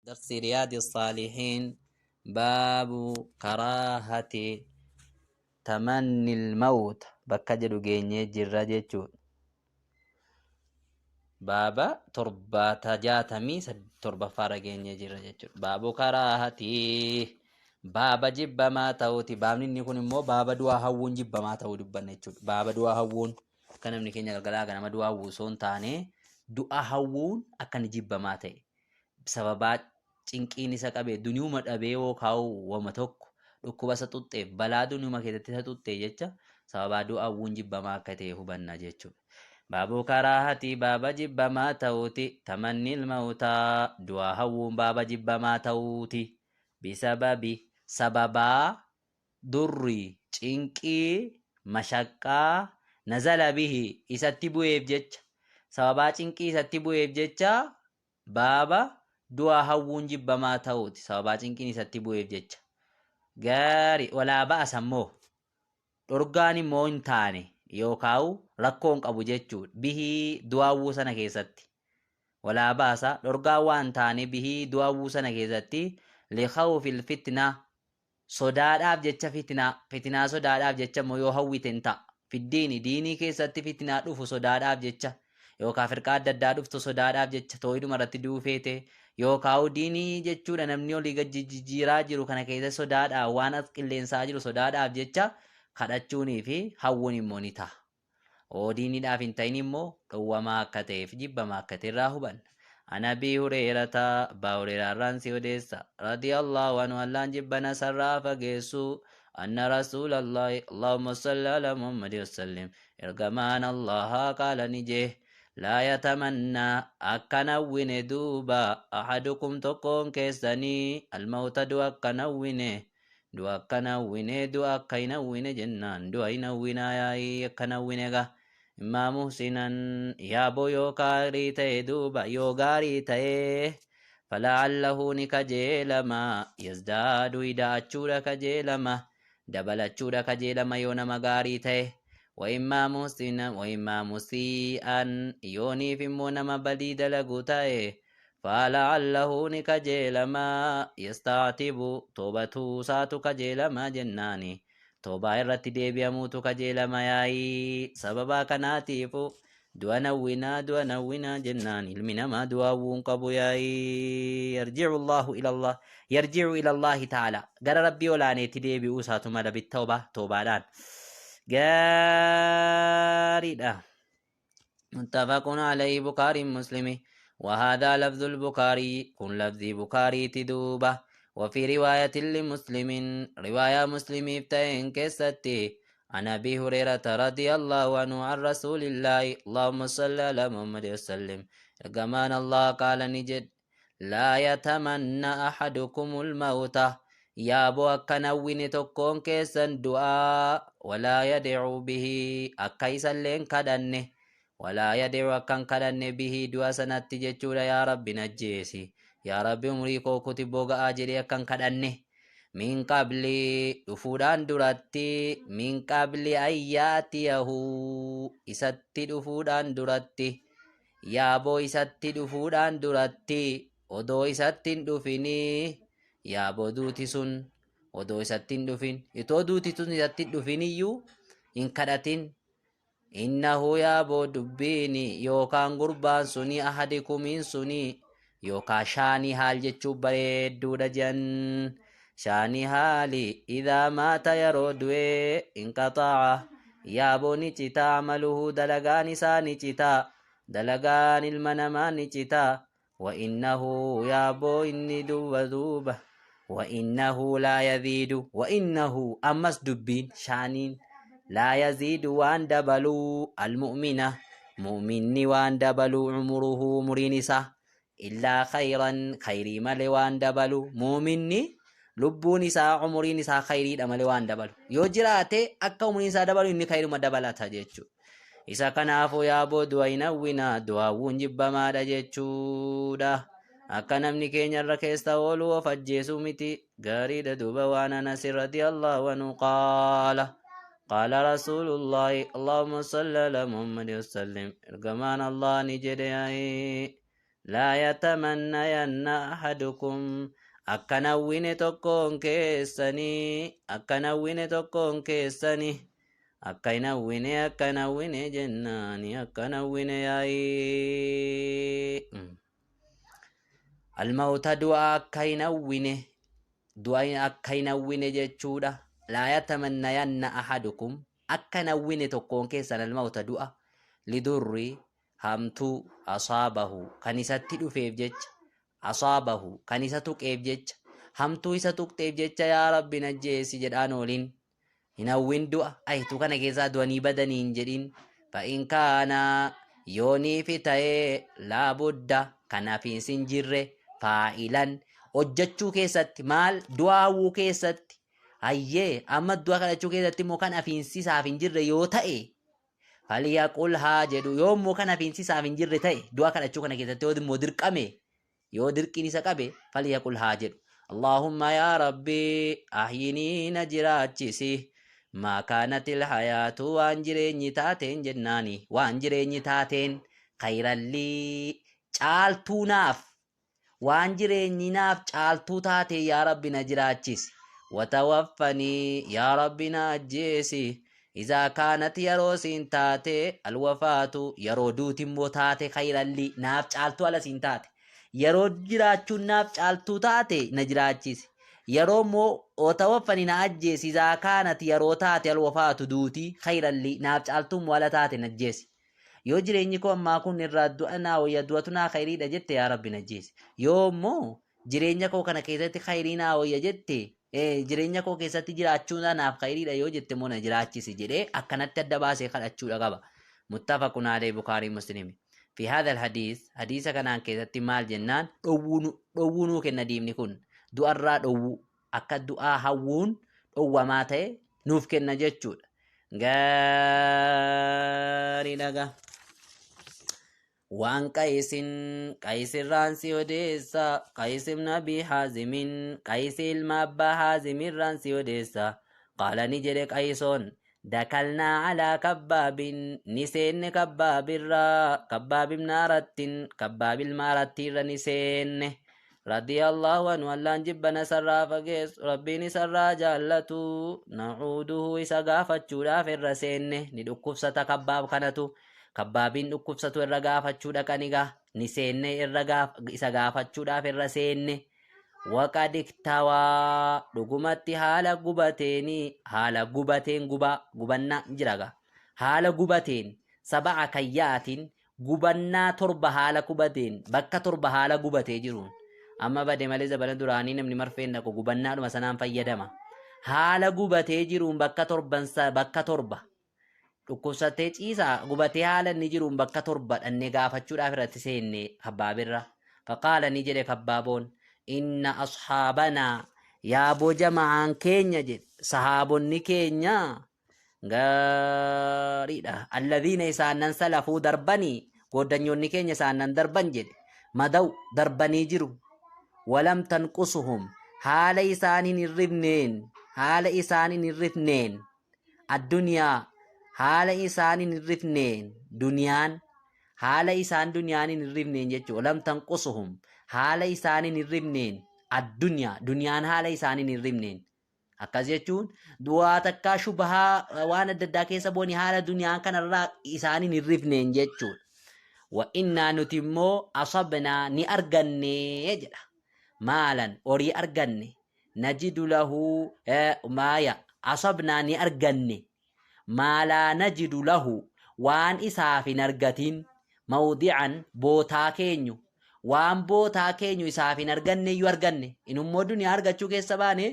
درس رياض الصالحين، باب كراهة تمني الموت bakka jedhu geenyee jirra jechuudha. Baaba torbaata jaatamii torbaffaarra geenyee jirra jechuudha. Baabu karaahatii, baaba jibbamaa ta'uuti. Baabni inni kun immoo baaba du'aa hawwuun jibbamaa ta'uu dubbanna jechuudha. Baaba du'aa hawwuun akka namni keenya galgalaa ganama du'aa hawwu osoo hin taane, du'a hawwuun akka inni jibbamaa ta'e, sababaa cinqiin isa qabee duniyuma dhabee yookaan wama tokko dhukkuba isa xuxxeef, balaa duniyuma keessatti isa xuxxee jecha, sababaa du'a hawwuun jibbamaa akka ta'e hubanna jechuudha. Baabuu karaahatii, baaba jibbamaa ta'uuti. Tamanni ilmautaa, du'a hawwuun baaba jibbamaa ta'uuti. Bisababi, sababaa, durri, cinqii, mashaqqaa, nazala bihi, isatti bu'eef jecha, sababaa cinqii isatti bu'eef jecha, baaba du'a hawwuun jibbamaa ta'uuti, sababaa cinqiin isatti bu'eef jecha. Gaari, walaa ba'asa immoo, dhorgaan immoo hin taane yookaan rakkoo hin qabu jechuudha. Bihii, du'a hawwuu sana keessatti. Walaa ba'asa, dhorgaan waan hin taane, bihii, du'a hawwuu sana keessatti, likhawfil fitnaa, sodaadhaaf jecha, fitnaa, fitinaa sodaadhaaf jecha immoo yoo hawwite hin ta'a. Fiddiini, diinii keessatti fitinaa dhufu sodaadhaaf jecha, yookaan firqaa adda addaa dhuftu sodaadhaaf jecha, toohiduma irratti du'uu feete yookaan diinii jechuudha, namni olii gad jijjiiraa jiru kana keessa sodaadhaaf, waan as qilleensaa jiru sodaadhaaf jecha kadhachuunii fi hawwuun immoo ni ta'a. Oo diiniidhaaf hin ta'in immoo dhowwamaa akka ta'eef jibbamaa akka ta'e irraa hubanna. An Abii Hureerata, Abbaa Hureeraa irraan si odeessa, radiyallahu anhu, Allaan jibbana sarraa fageessu, anna Rasuulallahi, Allahumma salli ala Muhammadi wasallim, ergamaan Allahaa, qaala, ni jee: laa yatamannaa, akkan hawwine duuba, ahadukum, tokkoon keessanii, almawta, du'a akkan hawwine, du'a akkan hawwine, du'a akka hin hawwine jennaan, du'a hin hawwinaa yaa'ii akkan hawwine ga. Immaa muhsinan, yaaboo yoo gaarii ta'e duuba, yoo gaarii ta'e, fala'allahu, ni kajeelama, yazdaadu, ida'achuudha kajeelama, dabalachuudha kajeelama yoo nama gaarii ta'e. Wa immaa muhsinan wa immaa musii'an, yooniif immoo nama badii dalagu ta'e, fala'allahu, ni kajeelama, yastaatibu, toobatuu isaatu kajeelama jennaani, toobaa irratti deebi'amuutu kajeelama yaa'ii. Sababaa kanaatiifu du'a nawwinaa, du'a nawwinaa jennaan, ilmi namaa du'a hawwuun qabu yaa'ii. Yarji'u Allahu ila Allah, yarji'u ila Allahi ta'ala, gara Rabbii olaaneetti deebi'uu isaatu mala, bittawba, toobaadhaan. Gaariidha. متفق عليه، بخاري مسلم. وهذا لفظ البخاري، كن لفظ بخاري تدوبة. وفي رواية لمسلم، رواية مسلم افتين كستي، عن أبي هريرة رضي الله عنه عن رسول الله، اللهم صل على محمد وسلم، كمان الله قال نجد: لا يتمنى أحدكم الموت، yaaboo akka nawwine tokkoon keessan du'aa, ولا يدعو به، akka isalleen kadhanne, ولا يدعو، akkan kadhanne, به، du'a sanatti jechuudha. Yaa Rabbi najjeesi, yaa Rabbi umrii koo kuti boga'aa jedhee akkan kadhanne. من قبل, dhufuudhaan duratti, من قبل أن يأتيه, isatti dhufuudhaan duratti, yaaboo isatti dhufuudhaan duratti, odoo isatti hin dhufinii, yaaboo duuti sun odoo isatti hin dhufin, itoo duuti sun isatti hin dhufin iyyuu hin kadhatin. إنه, yaaboo dubbiini yookaan gurbaan suni, أحدكم suni, yookaan shaanii haal jechuu bareedduudha jedhan, shaanii haali, إذا مات, yeroo du'ee, انقطع, yaaboo ni citaa, عمله, dalagaan isaa ni citaa, dalagaan ilma namaa ni citaa. وإنه, yaaboo inni duuba duuba, وإنه لا يزيد, وإنه, ammas dubbiin shaaniin, لا يزيد, waan dabaluu, المؤمن, mu'minni waan dabaluu, عمره, umuriin isaa, إلا خيرا, khayrii malee waan dabalu. Mu'minni lubbuun isaa, umuriin isaa khayriidha malee waan dabalu yoo jiraate, akka umuriin isaa dabalu inni khayruma dabalata jechuudha. Isa kanaafuu yaaboo du'a hin hawwinaa, du'a hawwuun jibbamaadha jechuudha. Akka namni keenya irra keessa oolu of ajjeesuu miti. Gaariidha duuba. وعن أنس رضي الله عنه قال: قال رسول الله، اللهم صل على محمد وسلم, ergamaan Allah ni jedhe: Laa yatamannayanna ahadukum, akkan hawwine tokkoon keessanii, akkan hawwine tokkoon keessanii, akka hin hawwine, akka hin hawwine jennaani, akka hin hawwine yaa'ii. Almawta, du'a akka hin hawwine, du'a akka hin hawwine jechuudha. Laa yatamannayanna ahadukum, akka hin hawwine tokkoon keessan, almawta, du'a, lidurri, hamtuu, asaabahu, kan isatti dhufeef jecha, asaabahu, kan isa tuqeef jecha, hamtuu isa tuqxeef jecha, yaa Rabbi na ajjeesi jedhaan oolin. Hin hawwin du'a, ayituu kana keessaa du'anii badanii hin jedhin. Fa'in kaana, yooniifi ta'ee, laabudda, kan hafiinsi hin jirre, faa'ilan, hojjechuu keessatti, maal, du'a hawwuu keessatti, hayyee, amma du'a kadhachuu keessatti immoo kan hafiinsi isaaf hin jirre yoo ta'e, falyaqul, haa jedhu. Yoo immoo kan hafiinsi isaaf hin jirre ta'e, du'a kadhachuu kana keessatti yoo immoo dirqame, yoo dirqiin isa qabe, falyaqul, haa jedhu: Allaahumma, yaa Rabbi, ahyinii, na jiraachisi, maa kaanatil hayaatu, waan jireenyi taateen jennaani, waan jireenyi taateen, khayrallii, caaltuu naaf, waan jireenyi naaf caaltuu taate, yaa Rabbi na jiraachisi. Watawaffanii, yaa Rabbi na ajjeesi, izaa kaanat, yeroo siin taate, alwafaatu, yeroo duuti immoo taate, khayrallii, naaf caaltuu ala siin taate. Yeroo jiraachuun naaf caaltuu taate na jiraachisi, yeroo immoo watawaffanii, na ajjeesi, izaa kaanat, yeroo taate, alwafaatu, duuti, khayrallii, naaf caaltuu immoo ala taate na ajjeesi. Yoo jireenyi koo ammaa kun irraa du'a naa wayya, du'atu naa khayriidha jette, yaa Rabbi na ajjeesi. Yoo immoo jireenya koo kana keessatti khayrii naa wayya jette, jireenya koo keessatti jiraachuun naaf khayriidha yoo jette immoo na jiraachisi jedhee akkanatti adda baasee kadhachuudha qaba. Muttafaqun alayhi, Bukaarii Muslimi. Fi hadha alhadiis, hadiisa kanaan keessatti maal jennaan, dhowwuu nuu kenna diimni kun, du'arraa dhowwuu, akka du'aa hawwuun dhowwamaa ta'e nuuf kenna jechuudha. Gaarii dhagaa. Waan Qayisin, Qayisirraan si odeessa, Qayis ibn Abi Haazimin, Qayisi ilma abbaa Haazimirraan si odeessa. Qaala, ni jedhe Qayisoon, dakalnaa alaa Kabbaabin, ni seenne Kabbaabirraa, Kabbaab ibn Arattin, Kabbaab ilma Arattiirra ni seenne. Radiyallahu anhu, Allaan jibbana isarraa fageessu, Rabbiin isarraa jaallatu. Nacuuduhu, isa gaafachuudhaaf irra seenne. Ni dhukkubsata Kabbaab kanatu, Kabbaabiin dhukkubsatu irra gaafachuu dhaqaniga. Ni seenne irra isa gaafachuudhaaf irra seenne. Waqad iktawaa, dhugumatti haala gubateeni, haala gubateen, gubaa, gubannaa jiraga, haala gubateen, saba'a kayyaatiin, gubannaa torba haala gubateen, bakka torba haala gubatee jiruun. Amma bade malee zabana duraanii namni marfeen dhaqu gubannaadhuma sanaan fayyadama. Haala gubatee jiruun bakka torban, bakka torba dhukkubsatee ciisaa, gubatee haala inni jiruun bakka torba dhannee gaafachuudhaaf irratti seenne Kabbaabirra. Faqaala, ni jedhe Kabbaaboon, inna ashaabanaa, yaaboo jama'aan keenya jedhe, sahaabonni keenya gaariidha, alladhiina, isaanan, salafuu, darbanii, gooddanyoonni keenya isaanan darban jedhe, madaw, darbanii jiru, walam tanqusuhum, haala isaan hin hirrifneen, haala isaan hin hirrifneen, addunyaa, haala isaan hin hirrifneen duniyaan, haala isaan duniyaan hin hirrifneen jechuudha. Walam tanqusuhum, haala isaan hin hirrifneen, addunyaa, duniyaan haala isaan hin hirrifneen. Akkas jechuun du'aa takkaa shubahaa waan adda addaa keessa bu'anii haala duniyaan kanarraa isaan hin hirrifneen jechuudha. Wa innaa, nuti immoo, asabnaa, ni arganne jedha. Maalan, horii arganne. Najidu lahu maaya, asabnaa, ni arganne. Maa laa najidu lahu, waan isaaf hin argatin, mawdi'an, bootaa keenyu, waan bootaa keenyu isaaf hin arganne iyyuu arganne. Inummoo duniyaa argachuu keessa baane,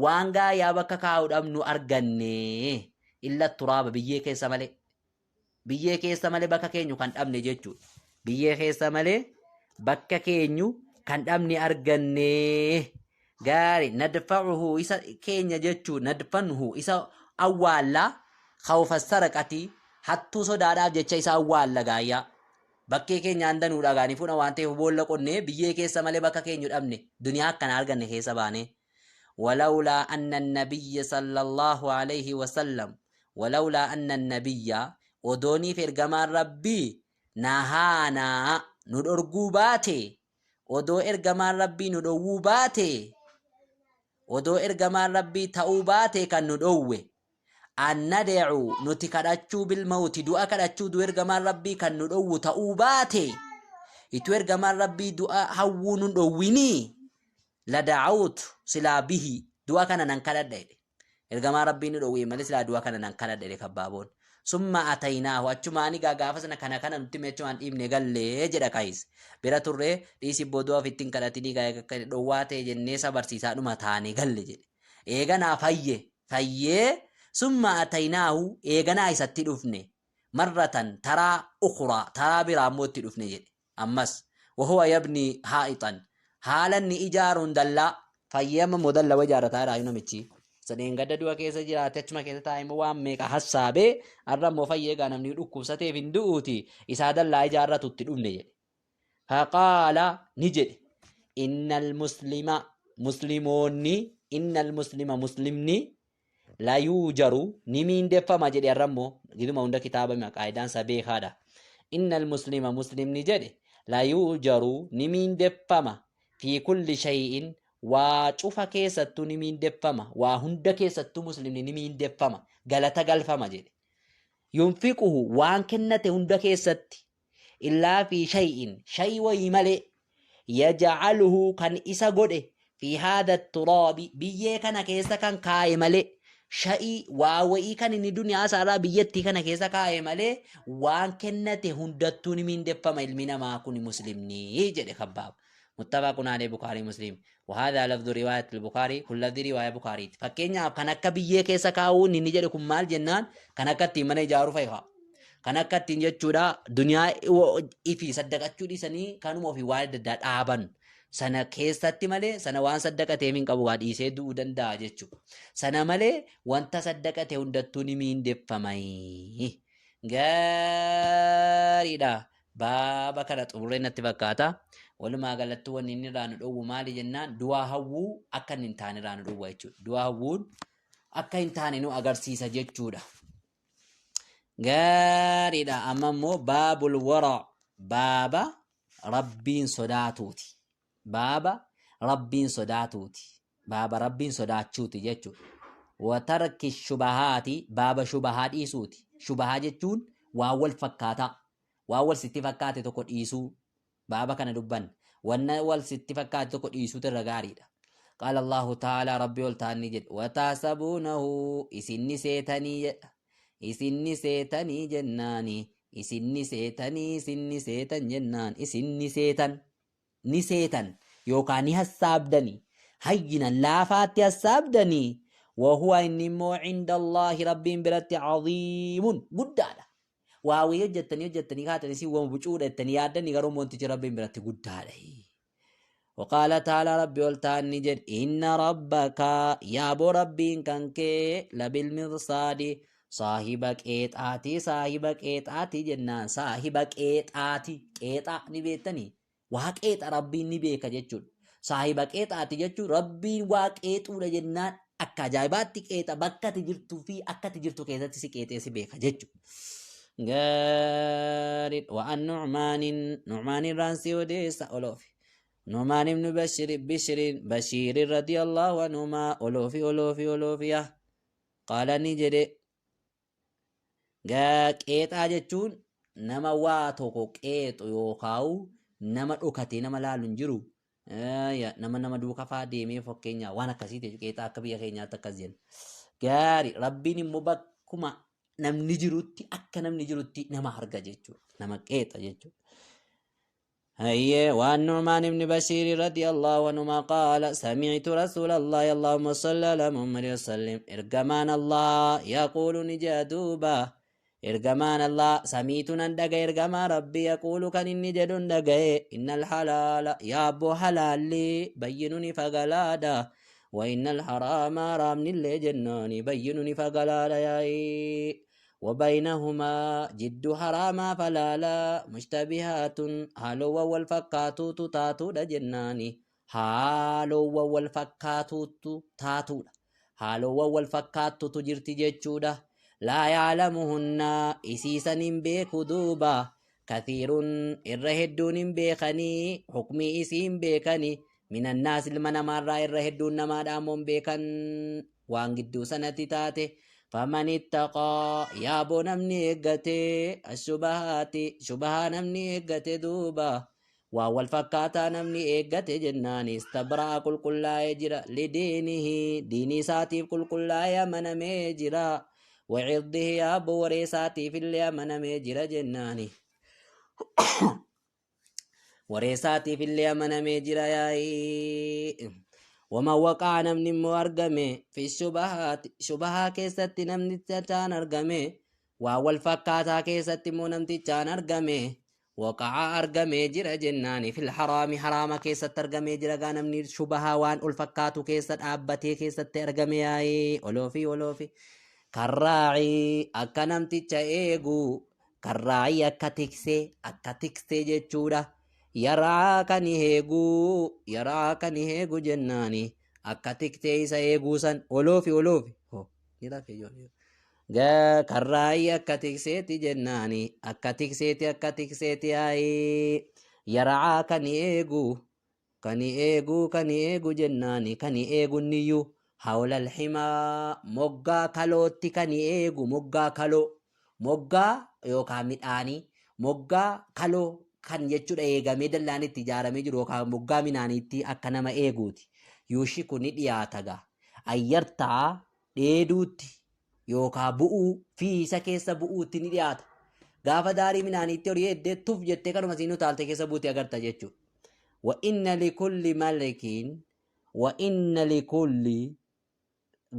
waan gaayaa bakka kaa'u dhabnu arganne. Illa turaaba, biyyee keessa malee, biyyee keessa malee bakka keenyu kan dhabne jechuudha. Biyyee keessa malee bakka keenyu kan dhabne arganne. Gaari, nadfa'uhu, isa keenya jechuu, nadfanhu, isa awwaalla, khawfa saraqati, hattuu sodaadhaaf jecha isa awwaalla. Gaayyaa bakkee keenyaan danuudha gaanii fuudha waan ta'eef boolla qonnee biyyee keessa malee bakka keenyu dhabne. Duniyaa akkana arganne keessa baane. Walawlaa anna nabiyya sallallahu alayhi wasallam, walawlaa anna nabiyya, odooniif ergamaan Rabbii nahaanaa. nu dhorguu baate, odoo ergamaan Rabbii nu dhowwuu baate, odoo ergamaan Rabbii ta'uu baate kan nu dhowwe, an nad'u nuti kadhachuu bilmawti du'a kadhachuu du'a ergamaan Rabbii kan nu dhowwu ta'uu baate, ituu ergamaan Rabbii du'a hawwuu nu dhowwinii, lada'awtu silaa bihi du'a kana nan kadhadha jedhe. Ergamaa Rabbii nu dhowwee malee silaa du'a kana nan kadhadha jedhe kabbaaboon. Summa ataynaahu achumaan egaa gaafa sana kana kana nutti hime achumaan dhiibne galle jedha Qays. Bira turree dhiisi ibboo du'a ofitti hin kadhatinii gaa eega akka dhowwaa ta'e jennee isa barsiisaadhuma taane galle jedhe. Eeganaa fayye fayyee summa ataynaahu eeganaa isatti dhufne marratan taraa ukhraa taraa biraa immoo itti dhufne jedhe. Ammas, wahuwa yabnii haa'ixan, haala inni ijaaruun dallaa, fayyee amma immoo dallawa ijaarrataa jiraayu namichi. Isa dheengadda du'a keessa jiraate achuma keessa taa'ee immoo waan meeqa hassaabee har'a immoo fayyee egaa namni dhukkubsateef hin du'uuti isaa dallaa ijaarratu itti dhufne jedhe. Faqaala ni jedhe innal muslima muslimoonni innal muslima muslimni la yuujaru ni miindeffama jedhe har'a immoo giduma hunda kitaaba hima qaayidaan isaa beekaadha. Innal muslima muslimni jedhe la yuujaru ni miindeffama fi kulli shay'in waa cufa keessattuu ni miindeffama waa hunda keessattuu muslimni ni miindeffama galata galfama jedhe. Yunfiquhu waan kennate hunda keessatti illaa fi shay'in shay'i wayii malee yaj'aluhu kan isa godhe fi haadha turaabi biyyee kana keessa kan kaaye malee shay'ii waa wayii kan inni duniyaa isaarraa biyyattii kana keessa kaaye malee waan kennate hundattuu ni miindeffama ilmi namaa kun muslimni jedhe kabbaab. Muttafaqun alee Bukaarii Muslim. Wahaadhaa lafdu riwaayat Bukaarii kun lafdi riwaaya Bukaariiti. Fakkeenyaaf kan akka biyyee keessa kaa'uun inni jedhe kun maal jennaan kan akka ittiin mana ijaaruu fa'i fa'a. Kan akka ittiin jechuudha duniyaa ifii saddaqachuu dhiisanii kanuma ofii waan adda addaa dhaaban. Sana keessatti malee sana waan saddaqateef hin qabu waa dhiisee du'uu danda'a jechuudha. Sana malee wanta saddaqate hundattuu ni miindeffamai. Gaariidha. Baaba kana xumurree natti fakkaata. Walumaa galatti wanni inni irraa nu dhowwu maali jennaan du'aa hawwuu akka inni hin taane irraa nu dhowwa jechuudha. Du'aa hawwuun akka hin taane nu agarsiisa jechuudha. Gaariidha. Amma immoo baabul wara baaba rabbiin sodaatuuti. Baaba rabbiin sodaatuuti. Baaba rabbiin sodaachuuti jechuudha. Watarki shubahaati baaba shubahaa dhiisuuti. Shubahaa jechuun waan wal fakkaataa. Waan wal sitti fakkaate tokko dhiisuu. Baaba kana dubbanna. Wanna wal sitti fakkaate tokko dhiisuutu irra gaariidha. Qaala Allahu ta'aalaa Rabbi ol ta'an ni jedhe. Wataasabuunahu isin ni seetanii jedha. Isin ni seetanii jennaani. Isin ni seetanii isin ni seetan jennaan. Isin ni seetan. Ni seetan yookaan ni hassaabdani. Hayyinan laafaatti hassaabdanii. Wahuwa inni immoo cinda Allaahi Rabbiin biratti caziimun guddaadha. Waa wayii hojjettanii hojjettanii kaatanii si wama bucuudha jettanii yaaddanii garuu wantichi Rabbiin biratti guddaadha. Waqaala ta'ala Rabbi ol ta'an ni jedhe inna rabbaka yaaboo Rabbiin kan kee labil mirsaadi saahiba qeexaati saahiba qeexaati jennaan saahiba qeexaati qeexaa ni beektanii waa qeexa Rabbiin ni beeka jechuudha. Saahiba qeexaati jechuun Rabbiin waa qeexuudha jennaan akka ajaa'ibaatti qeexa bakka ati jirtuu fi akka ati jirtu keessatti si qeexee si beeka jechuudha. Gaariidha. Wa'an Nu'maanin Nu'maan irraan si odeessa oloofi. Nu'maan ibnu Bashir Bishirin Bashiirin radiyallahu anhumaa oloofi oloofi oloofi yaa. Qaala ni jedhe Qeexaa jechuun nama waa tokko qeexu yookaan nama dhokatee nama laalu hin jiru. Nama nama duuka faa deemee fakkeenyaa waan akkasiiti jechuudha. Qeexaa akka biyya keenyaatti akkas jenna. Gaarii rabbiin immoo bakkuma namni jirutti akka namni jirutti nama arga jechuudha. Nama qeexa jechuudha. هي وعن نعمان بن بشير رضي الله عنهما قال سمعت رسول الله اللهم صل على محمد وسلم إرجمان الله يقول نجادوبا إرجمان الله سمعت نندق إرجما ربي يقول كان إني جد إن الحلال يا أبو حلال بينني فقلادا وإن الحرام رامني اللي جناني بينني فقلادا يا Wabaynahumaa jidduu haraamaa fi halaalaa mushtabihaatun haalowwan wal fakkaatuutu taatuudha jennaani. Haalowwan wal fakkaatuutu taatuudha. Haalowwan wal fakkaattutu jirti jechuudha. Laa ya'lamuhunna isii san hin beeku duuba. Kathiirun irra hedduun hin beekanii, hukmii isii hin beekanii. Minannaas ilma namaarraa irra hedduun namaadhaa immoo hin beekan waan gidduu sanatti taate. Faman ittaqaa, yaaboo namni eeggate, ashubahaati, shubahaa namni eeggate duuba waan wal fakkaataa namni eeggate jennaan, istabra'a qulqullaa'ee jira, lidiinihi diinii isaatiif qulqullaa'ee amanamee jira, wacirdihi yaaboo waree isaatiif illee amanamee jira jennaani, waree isaatiif illee amanamee jira yaa'ii. Wama waqaa namni immoo argame, fi shubahaati shubahaa keessatti namtichaan argame, waan wal fakkaataa keessatti immoo namtichaan argame, waqa'a argamee jira jennaani, fil haraami haraama keessatti argamee jira. Gaa namni shubahaa waan ol fakkaatu keessa dhaabbatee keessatti argame yaa'ii, oloofi oloofi, karraacii akka namticha eegu, karraacii akka tiksee, akka tiksee jechuudha. Yaraa kan eegu, yaraa kan eegu jennaani, akka tiksee isa eeguu san, oloofi oloofi ho ni rafe ijoollee. Karraayii akka tikseeti jennaani, akka tikseeti, akka tikseeti yaa'ii, yara'aa kan eegu, kan eegu, kan eegu jennaani, kan eegu niyyuu hawlal himaa moggaa kalootti kan eegu, moggaa kaloo, moggaa yookaan midhaanii, moggaa kaloo kan jechuudha, eegamee dallaan itti ijaaramee jiru yookaan moggaa midhaaniitti akka nama eeguuti. Yuushiku ni dhiyaata gaa ayyartaa dheeduutti yookaan bu'uu fi isa keessa bu'uutti ni dhiyaata. Gaafa daarii midhaaniitti horii eddee tuf jettee kanuma siin utaalte keessa buute agarta jechuudha. Wa inna likulli malikin, wa inna likulli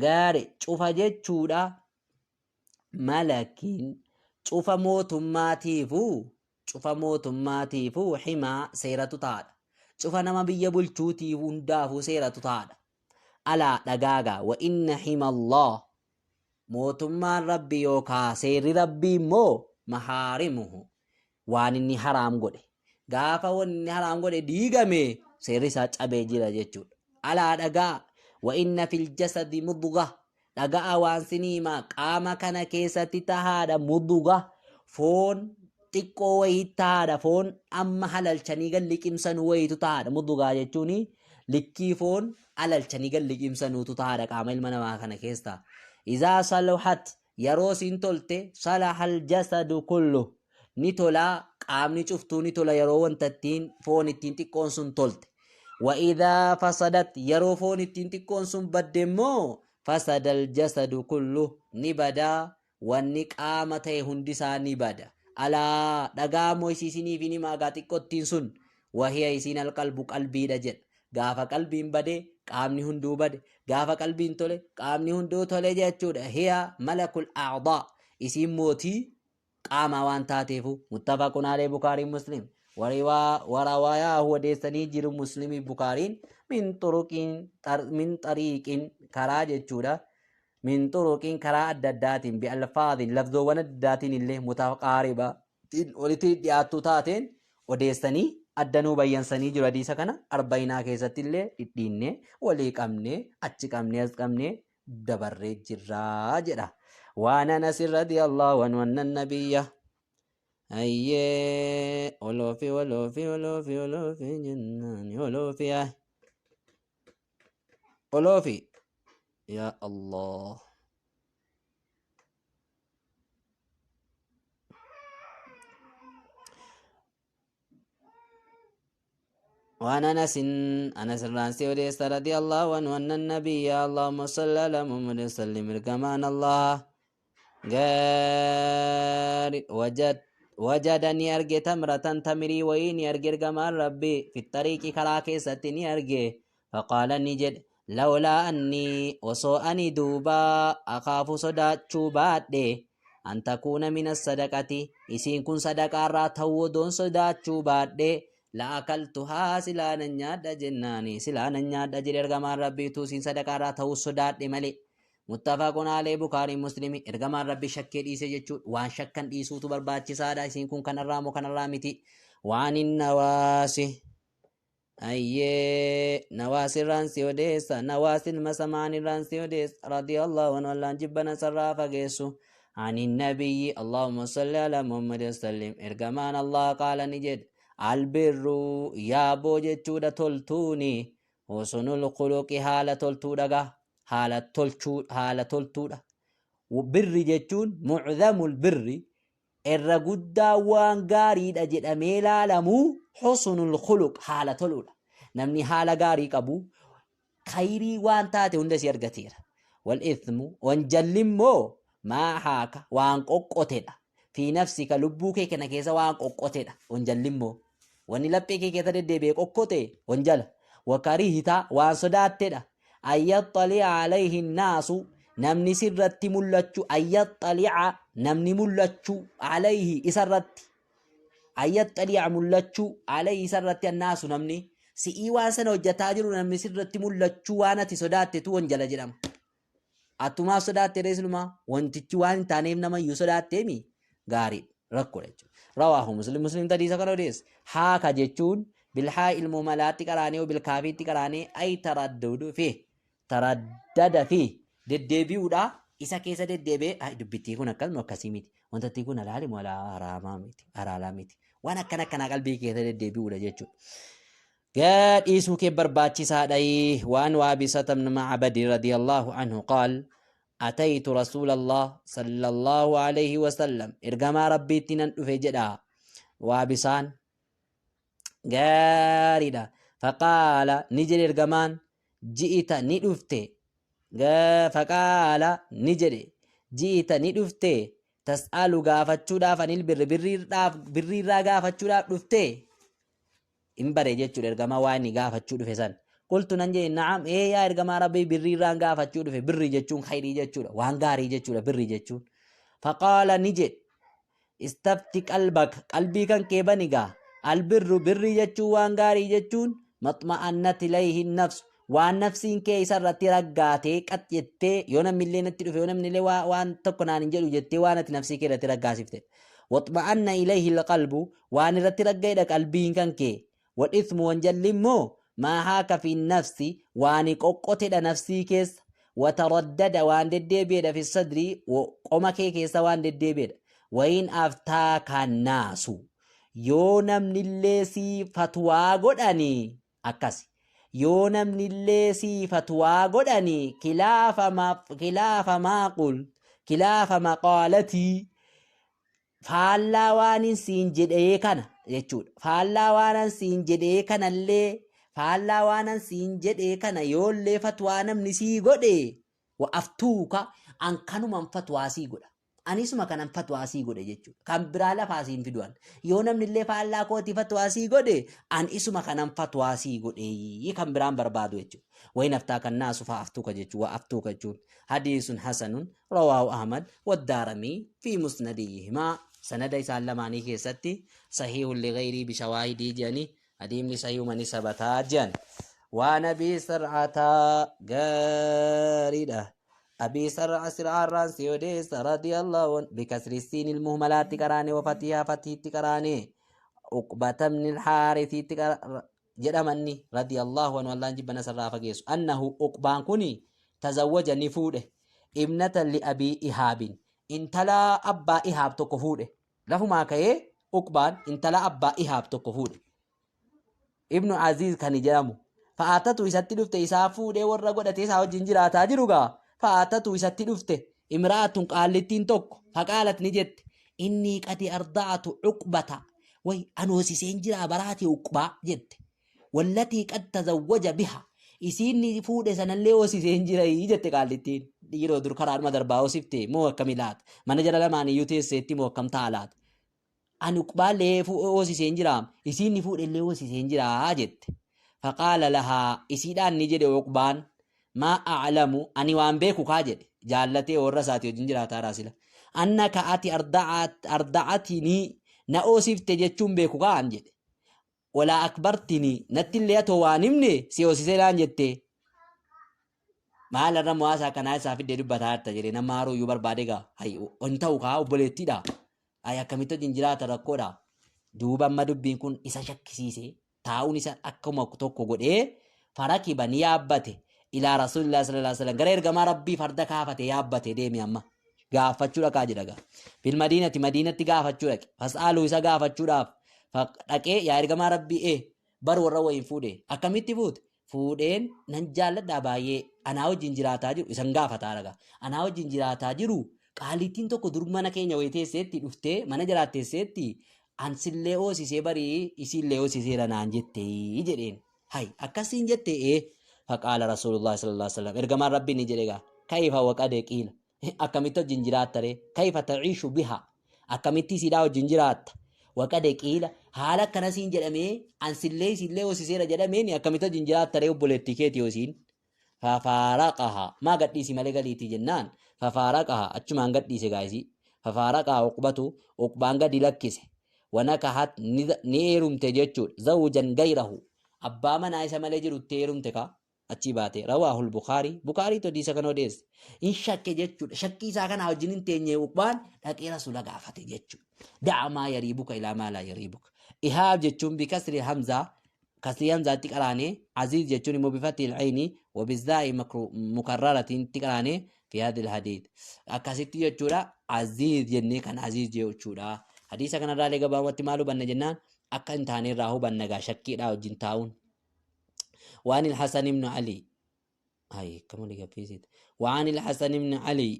gaari cufa jechuudha, malakin cufa mootummaatiifuu, cufa mootummaatiifuu himaa seeratu taadha. Cufa nama biyya bulchuutiif hundaafuu seeratu taadha. Alaa dhagaagaa, wa inna hima Allah mootummaan rabbi yookaa seerri rabbii immoo mahaarimuhu waan inni haraam godhe. Gaafa wanni inni haraam godhe diigame seerri isaa cabee jira jechuudha. Alaa dhagaa, wa inna fil jasadi mudgha, dhaga'a waan siniimaa, qaama kana keessatti tahaadha mudgha foon xiqqoo wayii tahaadha, foon amma halalchanii gad liqimsanuu wayiitu tahaadha. Mudghaa jechuun likkii foon alalchanii gad liqimsanuutu tahaadha qaama ilma namaa kana keessa. Izaa saluhat yeroo isiin tolte, salahal jasadu kullu ni tolaa, qaamni cuftuu ni tola yeroo wanta ittiin foon ittiin xiqqoon sun tolte. Wa idhaa fasadat yeroo foon ittiin xiqqoon sun badde immoo, fasadal jasadu kullu ni badaa, wanni qaama ta'e hundisaa ni bada. Alaa dhagaa immoo isiisiniif hin himaa gaa xiqqottiin sun, wahiya isiin alqalbu qalbiidha jedha. Gaafa qalbiin bade qaamni hunduu bade, gaafa qalbiin tole qaamni hunduu tole jechuudha. Hiya malakul a'daa isiin mootii qaamaa waan taateefu. Muttafaqun alee Bukaariin Muslim warawayaahu odeessanii jiru Muslimii Bukaariin, min turuqiin, min xariiqin karaa jechuudha, min turuqiin karaa adda addaatiin, bi alfaadhin lafzoowwan adda addaatiin illee, mutaqaaribaatiin walitti dhiyaattuu taateen odeessanii addanuu bayyansanii jiru. Hadiisa kana arbayinaa keessatti illee dhidhiinnee walii qabnee achi qabnee as qabnee dabarree jirraa jedha. Waan Anas radiyallahu anhu anna nabiyya ayyee oloofi oloofi oloofi oloofi jennaani oloofi yaa oloofi yaa Allah. وعن أنس، أنس الرانسي وديس، رضي الله عنه أن النبي، اللهم صل على محمد وسلم، كمان الله غار وجد وجدني أرجع تمرة تمري ويني أرجع كمان ربي في الطريق كرا كيستني أرجع، فقال نجد لولا أني وصو أني دوبا أخاف صداچuu baadhe، أن تكون من الصدقة isiin kun sadaqaarraa ta'uu odoon sodaachuu baadhe، لأكلتها silaa nan nyaadha jennaani, silaa nan nyaadha jedhe ergamaan rabbiitu isiin sadaqaarraa ta'uu sodaadhe malee. Muttafaqun alee Bukaarii Muslimi. Ergamaan rabbi shakkee dhiise jechuudha. Waan shakkan dhiisuutu barbaachisaadha. Isiin kun kanarraa moo kanarraa miti? Waan nawaasi ayyee nawaas irraan si odeessa, nawaas ilma samaan irraan si odeessa, radiyallahu anhu, Allaan jibbana sarraa fageessu. عن النبي اللهم صل على محمد وسلم ergamaan Allah qaala ni jedhe albirru yaaboo jechuudha toltuuni husnul khuluqi haala toltuudha gaa haala tolchuu haala toltuudha. Birri jechuun mucdamul birri irra guddaa waan gaariidha jedhamee laalamu husnul khuluq haala toluudha. Namni haala gaarii qabu khayrii waan taate hunda si argateera. Wal ithmu wanjalli immoo maa haaka waan qoqqotedha. Fi nafsika lubbuu kee kana keessa waan qoqqotedha. Wanjalli immoo wanni laphee kee keessa deddeebi'ee qoqqote wanjala. Wakarihita waan sodaattedha. Ayyaxxali'a alayhi naasu namni sirratti mul'achuu ayyaxxali'a namni mul'achuu alayhi isarratti ayyaxxali'a mul'achuu alayhi isarratti annaasu namni si'ii waan sana hojjataa jiru namni sirratti mul'achuu waan ati sodaattetu wanjala jedhama. Atumaa sodaatte reeslumaa wantichi waan hin taaneef nama iyyuu sodaatteemi gaarii rakkoodha jechuudha. Rawaahu Muslim Muslim hadiisa kana odeesse. Haaka jechuun bilhaa ilmoo malaatti qaraanee bilkaafiitti qaraanee ay taraddudu fi taraddada fi deddeebi'uudha isa keessa deddeebi'ee ay dubbittii kun akkasuma akkasii miti wantattii kun halaali moo haraamaa miti halaalaa miti waan akkana akkanaa qalbii keessa deddeebi'uudha jechuudha. Gadhiisuu kee barbaachisaadha. Waan waabisata ibn Macbadi radiyallahu anhu qaal ataytu rasuulallah sallallahu alayhi wasallam ergamaa rabbiitti nan dhufe jedha waabisaan gaariidha. Faqaala ni jedhe ergamaan ji'ita ni dhufte faqaala ni jedhe ji'ita ni dhufte tas'alu gaafachuudhaaf anil birri birriirraa gaafachuudhaaf dhufte hin bare jechuudha ergamaa waa inni gaafachuu dhufe san. Qultu nan jedhe na'am ee yaa ergamaa rabbii birriirraan gaafachuu dhufe birrii jechuun khayrii jechuudha waan gaarii jechuudha birrii jechuun. Faqaala ni jedhe istafti qalbaka qalbii kan kee bani gaa albirru birrii jechuun waan gaarii jechuun maxma'annat ilayhi nafsu waan nafsiin kee isa irratti raggaatee qax jettee yoo namni illee natti dhufe yoo namni illee waan tokko naan hin jedhu jettee waan ati nafsii kee irratti raggaasifte. Waxma'anna ilayhi alqalbu waan irratti ragga'edha qalbiin kan kee. Wal ithmu wanjalli immoo maa haaka fi nafsi waan qoqqotedha nafsii keessa. Wataraddada waan deddeebi'edha fi sadrii qoma kee keessa waan deddeebi'edha. Wayin aftaa kannaasu yoo namnillee sii fatwaa godhani akkasi. Yoo namnillee sii fatwaa godhani kilaafa maa qul kilaafa maqaalatii faallaa waanin siin jedhee kana jechuudha. Faallaa waanan siin jedhee kanallee faallaa waanan siin jedhee kana yoollee fatwaa namni sii godhe wa aftuuka an kanuman fatwaa sii godha. Anisuma kanan fatwaa sii godhe jechuudha. Kan biraa lafaa siin fiduan. Yoo namni illee faallaa kootii fatwaa sii godhe an isuma kanan fatwaa sii godhe kan biraan barbaadu jechuudha. Wayi naftaa kan naasu faa aftuuka jechuudha. Wa aftuuka jechuun hadiisun hasanun rawaahu Ahmad waddaaramii fi musnadiyihimaa sanada isaan lamaanii keessatti sahiihun ligayrii bishawaahidii jedhanii hadiimni sahiihuma ni sabataa jedhan. Waan abii sar'ataa gaariidha. Abii sar'a sir'aarraan si odeessa radiyallahu an bikasri siin ilmuhmalaatti qaraane wafatihaa fatiitti qaraane uqbata ibn alhaarisiitti jedhamanni radiyallahu anhu Allahn jibba nasarraa fageessu annahu uqbaan kuni tazawwaja ni fuudhe ibnata li abii ihaabin intala abbaa ihaab tokko fuudhe lafumaa ka'ee uqbaan intala abbaa ihaab tokko fuudhe ibnu aziiz kan jedhamu fa'aatatu isatti dhufte isaa fuudhee warra godhatee isaa wajjin jiraataa jiru gaa fa'aatatu isatti dhufte imra'atun qaallittiin tokko faqaalat ni jette innii qadi arda'atu uqbata way an hoosiseen jiraa baraati uqbaa jette wallatii qad tazawwaja biha isiin ni fuudhe sanallee hoosiseen jira jette qaallittiin dhiiroo dur karaadhuma darbaa hoosifte moo akkami laata mana jala lamaan iyyuu teesseetti moo akkam ta'a laata ani uqbaallee hoosiseen jira isiin ni fuudhellee hoosiseen jira jette faqaala lahaa isiidhaan ni jedhe uqbaan maa a'lamu ani waan beeku kaa jedhe jaallatee warra isaati wajjin jiraataa raasila annaka ati arda'atinii na oosifte jechuun beeku kaa an jedhe walaa akbartinii natti illee atoo waan himne si oosisee naan jette maal irra mo'aasaa akkanaa isaa fiddee dubbataa jirta jedhee nama haaruu iyyuu barbaade gaa hay hin ta'u kaa obboleettiidha hay akkamitti wajjin jiraata rakkoodha duuba amma dubbiin kun isa shakkisiise taa'uun isa akkuma tokko godhee farakiba ni yaabbate ilaa rasuulillah sallallahu alaihi wasallam gara ergamaa rabbii farda kaafate yaabbate deeme amma Gaafachuu dhaqaa jedha gaa. Fil madiinati madiinatti gaafachuu dhaqe. Fas'aaluu isa gaafachuudhaaf dhaqee yaa ergamaa Rabbii ee bar warra wayiin fuudhe. Akkamitti fuute? Fuudheen nan jaalladhaa baay'ee anaa wajjin jiraataa jiru isan gaafataa dhagaa. Anaa wajjin jiraataa jiru qaalittiin tokko dur mana keenya wayii teesseetti dhuftee mana jiraatteesseetti ansillee hoosisee barii isiillee hoosiseera naan jettee jedheen. Hay akkasiin jette ee faqaala rasuulullah sallallahu alaihi wasallam ergamaan rabbii ni jedhe gaa kayfa waqade qiila akkamitti wajjin jiraatta ree kayfa ta'iishu biha akkamitti isiidhaa wajjin jiraatta waqade qiila haala akkanasiin jedhamee ansillee isiillee hoosiseera jedhameen akkamitti wajjin jiraatta ree obboleettii keeti hoosiin fafaaraqaha maa gadhiisi malee galiitii jennaan fafaaraqaha achumaan gadhiise gaayisii fafaaraqaha uqbatu uqbaan gadi lakkise wanakahat ni heerumte jechuudha zawjan gayrahu abbaa manaa isa malee jirutti heerumte kaa achii baate rawaahul bukaarii bukaariitu hadiisa kana odeesse hin shakke jechuudha shakkii isaa kanaa wajjin hin teenye uqbaan dhaqee rasuula gaafate jechuudha da'a maa yariibuka ilaa maa laa yariibuka ihaab jechuun bikasri hamzaa kasrii hamzaatti qaraane aziiz jechuun immoo bifatil ayni wabizzaa'i mukarraratiin itti qaraane fi hadil hadiid akkasitti jechuudha aziiz jennee kan aziiz jechuudha hadiisa kanarraalee gabaabumatti maal hubanna jennaan akka hin taane irraa hubanna gaa shakkiidhaa wajjin taa'uun waan ilhasan ibnu alii ay akkam olii gabbiisiit waan ilhasan ibnu alii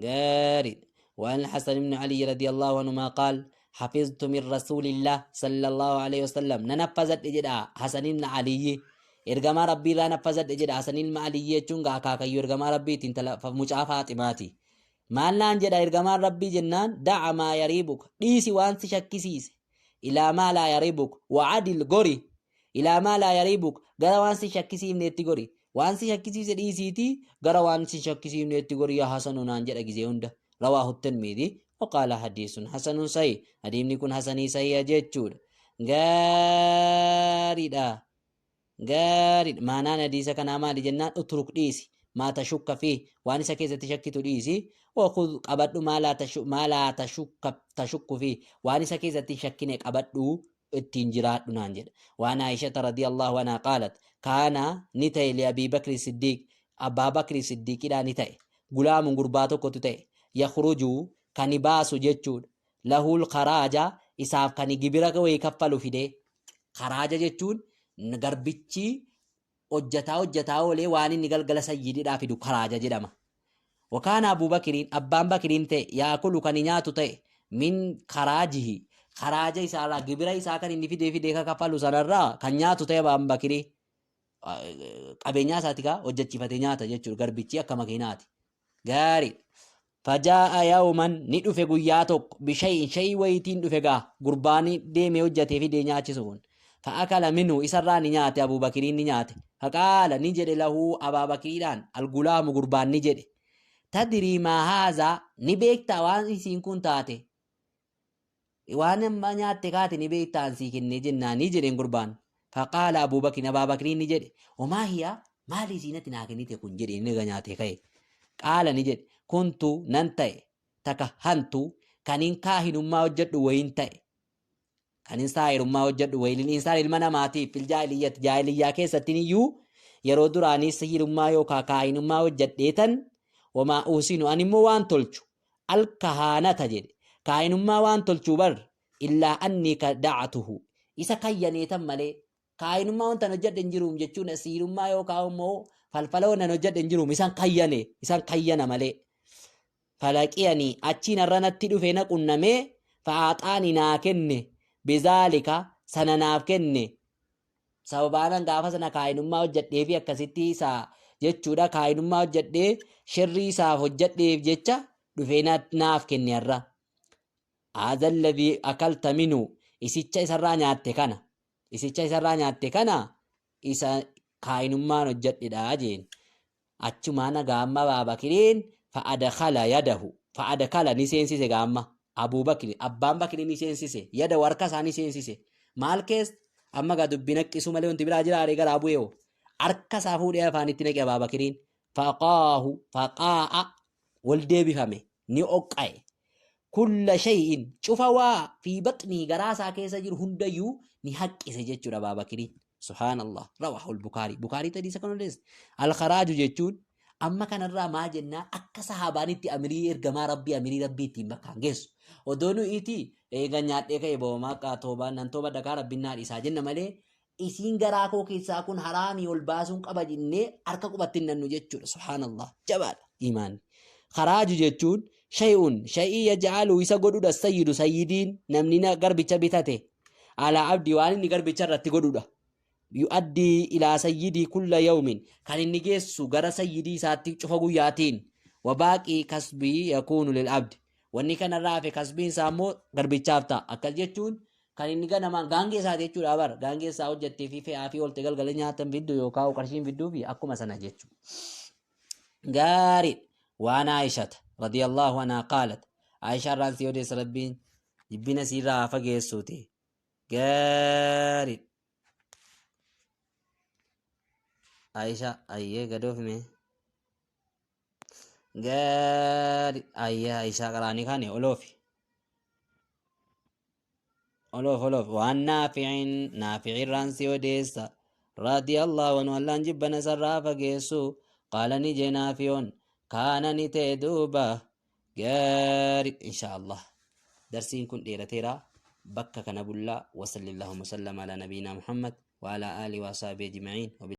Gaarii. وعن الحسن بن علي رضي الله عنهما قال حفظت من رسول الله صلى الله عليه وسلم ننفذت جدا حسن بن علي ergamaa rabbii irraa naffazadhe jedha hasan ilma aliyyi jechuun gaa akaakayyuu ergamaa rabbiitiin mucaa faaximaati maal naan jedha ergamaan rabbii jennaan da'a maa yariibuka dhiisi waan si shakkisiise ilaa maa laa yariibuk wa'adil gori ilaa maa laa yariibuk gara waan si shakkisiifneetti gori Waan si shakkisiise dhiisiitii gara waan si shakkisiifneetti gori yaa Hasanu naan jedha gizee hunda. Rawaahu Tirmidhi waqaala hadiisun hasanun sahih. Hadiifni kun hasanii sahiha jechuudha. Gaariidha. Gaariidha. Maanaan hadiisa kanaa maali jennaan utruk dhiisi. Maa tashukka fi waan isa keessatti shakkitu dhiisi. Wakhudh qabadhu maa laa tashukku fi waan isa keessatti hin shakkine qabadhu ittiin jiraadhu naan jedha. Waan Aayishata radiyallahu anhaa qaalat kaana ni ta'e li Abii Bakri Siddiiq Abbaa Bakri Siddiiqidhaa ni ta'e gulaamun gurbaa tokkotu ta'e yakhruju kani baasu jechuudha lahuul karaaja isaaf kani gibira wayii kaffalu fidee karaaja jechuun garbichi hojjataa hojjataa oolee waan inni galgala sayyididhaa fidu karaaja jedhama. Wakaana Abuu Bakiriin abbaan Bakiriin ta'e yaakulu kan nyaatu ta'e min karaajihi karaaja isaarraa gibira isaa kan inni fidee fidee ka kaffalu sanarraa kan nyaatu ta'e abbaan Bakirii qabeenyaa isaati kaa hojjechiifatee nyaata jechuudha garbichi akka makiinaati. Gaarii. Fajaa'a yawman ni dhufe guyyaa tokko bishay'in shay'ii wayiitiin dhufe gaa gurbaani deemee hojjatee fidee nyaachisu kun. Fa'akala minhu isarraa ni nyaate Abuu Bakiriin ni nyaate. Faqaala ni jedhe lahu Abaa Bakiriidhaan algulaamu gurbaan ni jedhe. Tadrii maa haazaa ni beektaa waan isiin kun taate. Waan amma nyaatte kaate ni beektaa an sii kennee jennaanii jedheen gurbaan. Faqaala Abuu Bakriin Abaa Bakriin ni jedhe. Wamaa hiya maali isiin ati naa kennite kun jedhe inni erga nyaatee ka'e. Qaala ni jedhe kuntu nan ta'e takahantu kanin kaahinummaa hojjedhu wayiin ta'e. Kanin saahirummaa hojjedhu wayiin insaan ilma namaatiif fil jaahiliyyati jaahiliyyaa keessattin iyyuu yeroo duraanii sihirummaa yookaa kaahinummaa hojjedheetan wamaa uhsinu ani immoo waan tolchu Al-kahaanata jedhe. Kaahinummaa waan tolchuu bar illaa annii kada'atuhu. Isa kayyaneetan malee. Kaahinummaa wantan hojjedhe hin jiruum jechuun siirummaa yookaan immoo falfala wannan hojjedhe hin jiruum isan kayyane isan kayyana malee. Falaqiyanii achiin har'a natti dhufe na qunnamee fa'aaxaani naa kenne bizaalika sana naaf kenne Sababaanan gaafa sana kaahinummaa hojjedhee fi akkasitti isa jechuudha kaahinummaa hojjedhee sirrii isaaf hojjedheef jecha dhufee naaf kenne har'a. Haadha alladhii akalta minhu isicha isarraa nyaatte kana isicha isarraa nyaatte kana isa kaahinummaan hojjedhedha jeen. Achumaan egaa amma Abaa Bakiriin fa'adakhala yadahu fa'adakhala ni seensise egaa amma Abuu Bakri abbaan Bakrii ni seensise yadahu harka isaa ni seensise maal keessa amma egaa dubbii naqqisuu malee wanti biraa jira aree garaa bu'ee hoo harka isaa fuudhee afaanitti naqe Abaa Bakiriin faqaahu faqaa'a wal deebifame ni oqqa'e kulla shay'in cufa waa fi baxnii garaa isaa keessa jiru hundayyuu ni haqqise jechuudha Abaa Bakiriin. Subhaanallah. Rawaahu al-Bukaarii. Bukaarii hadiisa kan odeesse. Al-Kharaaju jechuun Amma kanarraa maal jennaa akka sahaabaan itti amirii ergamaa rabbii amirii rabbii ittiin bakkaan geessu. Odoo nu'iiti eega nyaadhee ka'e boomaa qaa toobaan nan toobadha kaa rabbiin naa dhiisaa jenna malee isiin garaa koo keessaa kun haraamii ol baasuun qaba jennee harka qubatti hin nannu jechuudha. Subhaanallah jabaadha imaanni. Karaaju jechuun shay'un shay'ii yaj'alu isa godhudha sayyidu sayyidiin namni garbicha bitate alaa abdii waan inni garbicha irratti godhudha. Yu'addii ilaa sayyidii kulla yawmin kan inni geessu gara sayyidii isaatti cufa guyyaatiin wa baaqii kasbii yakuunu lil abdi wanni kanarraa hafe kasbiin isaa immoo garbichaaf ta'a. Akkas jechuun kan inni ganamaan gaangee isaati jechuudha bar gaangee isaa hojjettee fi fe'aa fi oolte galgala nyaatan fiddu yookaan qarshiin fidduu fi akkuma sana jechuudha. Gaarii waan Aayishata radiyallahu anhaa qaalat Aayishaa irraan si odeessa rabbiin jibbina siirraa haa fageessuuti. Gaarii. Aayishaa ayyee gadoofime. Gaarii ayyee Aayishaa qaraanii kaane oloofi. Oloof oloof waan naafi'in naafi'irraan si odeessa radiyallahu anhu allaan jibbana sarraa fageessu qaala ni jee naafi'oon kaana ni ta'e duuba gaari insha Allah darsiin kun dheerateera bakka kana bullaa wasallillahumma sallama ala nabiinaa muhammad wa ala aalihi wa asaabihi ajma'iin.